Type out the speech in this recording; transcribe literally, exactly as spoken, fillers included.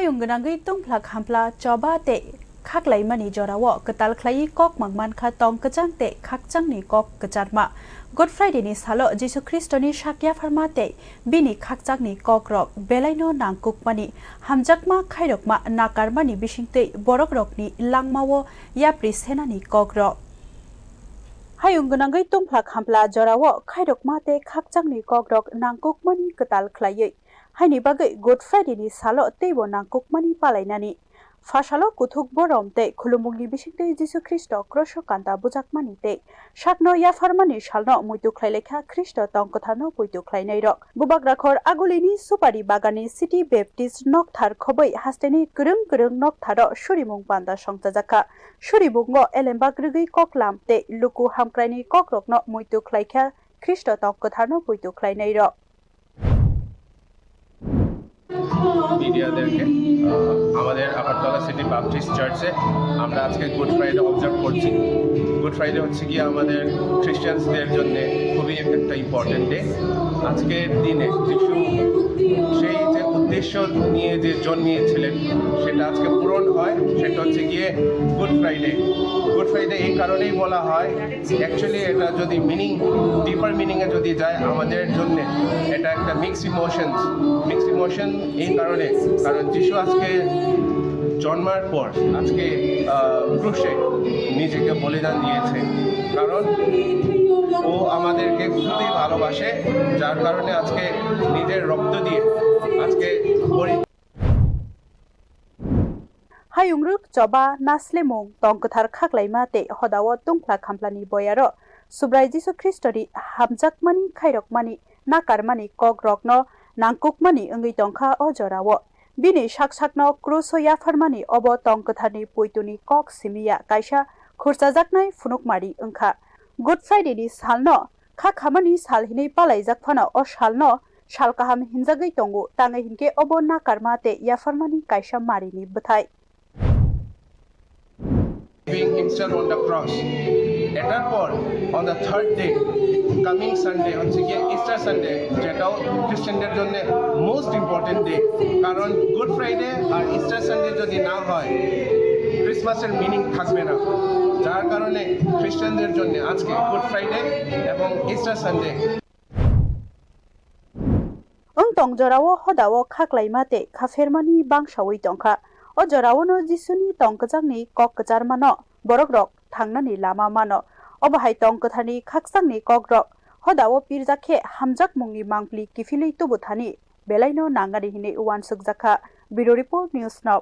Hayung gwnangwi tungphla khampla choba tei khaklaimani jorao kwtal khlaiwi kok mangmankha tong kwchang tei khakchangni kok kwcharma. Good Friday ni salo Jisu Khristoni sak yapharma tei bini khakchangni kokrok belaino nangkukmani, hamjakma khairokma nakarmani bisingtwi borokrokni langmao yapri senani kokrok. Hayung gwnangwi tungphla khampla jorao khairokma tei khakchangni kokrok nangkukmani kwtal khlaiwi, haini bagwi Good Friday ni salo teibo nangkukmani palainani. Phasalo kuthuk borom tei khulumungni bisingtwi Jisu Khristo kroso kanta bujakmani tei sakno yapharmani salno muitu khlailaikha Khristo tong kwtharno poito khlainairok. Bubagrakhor Agulini Supari Baganni City Baptist nokthar khobwi hasteni kwrwng kwrwng noktharo surimung panda songchajakha. Surimungo elembak rwgwi koklam tei luku hamkraini kokrokno muitu khlaikha Khristo tong kwtharno poito khlainairok. মিডিয়াদেরকে, আহ, আমাদের আপারতলা city Baptist চার্চে আমরা আজকে good Friday observe করছি। Good Friday হচ্ছে গিয়ে আমাদের খ্রিস্টানসদের জন্য খুবই একটা ইম্পর্টেন্ট ডে। আজকের দিনে যিশু সেই যে উদ্দেশ্য নিয়ে যে জন্মিয়েছিলেন, সেটা আজকে পূরণ হয়। সেটা হচ্ছে গিয়ে গুড ফ্রাইডে। গুড ফ্রাইডে এই কারণেই বলা হয়, অ্যাকচুয়ালি এটা যদি মিনিং, ডিপার মিনিংয়ে যদি যায়, আমাদের জন্য এটা একটা মিক্স ইমোশনস। মিক্স ইমোশন এই কারণে, কারণ যিশু আজকে জন্মার পর আজকে, আহ, ক্রুশে নিজেকে বলিদান দিয়েছে, কারণ ও আমাদেরকে খুবই ভালোবাসে, যার কারণে আজকে নিজের রক্ত দিয়ে আজকে পরি- Hayungrwk choba naslemung tong kwthar khaklaima tei hodao tungphla khamplani boyaro Subrai Jisu Khristoni hamjakmani khairokmani nakarmani kokrokno nangkukmani wngwi tongkha o jorao. Bini sak sakno kruso yapharmani obo tong kwtharni poitoni kok simiya kaisa khurchajaknai phunukmari wngkha. Good Friday ni salno kha khamani sal hinwi palaijak phano o salno sal kaham hinjagwi tongo, tangwi hinkhe obo nakarma tei yapharmani kaisa marini bwthai. Being installed on the cross. এটার পর on the third day, coming Sunday হচ্ছে গিয়ে Easter Sunday, যেটাও খ্রিস্টানদের জন্য most important day. কারণ good Friday আর Easter Sunday যদি না হয়, ক্রিসমাসের মিনিং থাকবে না। যার কারণে খ্রিস্টানদের জন্য আজকে গুড ফ্রাইডে এবং Easter Sunday. Wng tong jorao hodao khaklaima tei khaphermani bangsawi tongkha. O joraono Jisuni tong kwchangni kok kwcharmano borokrok thangnani lama mano. Obo hai tong kwtharni khakchangni kokrok hodao pirjak khe hamjakmungni mangpli kiphilwi tubu thani belaino nangani hinwi uansukjakha. Bureau Report, News Now.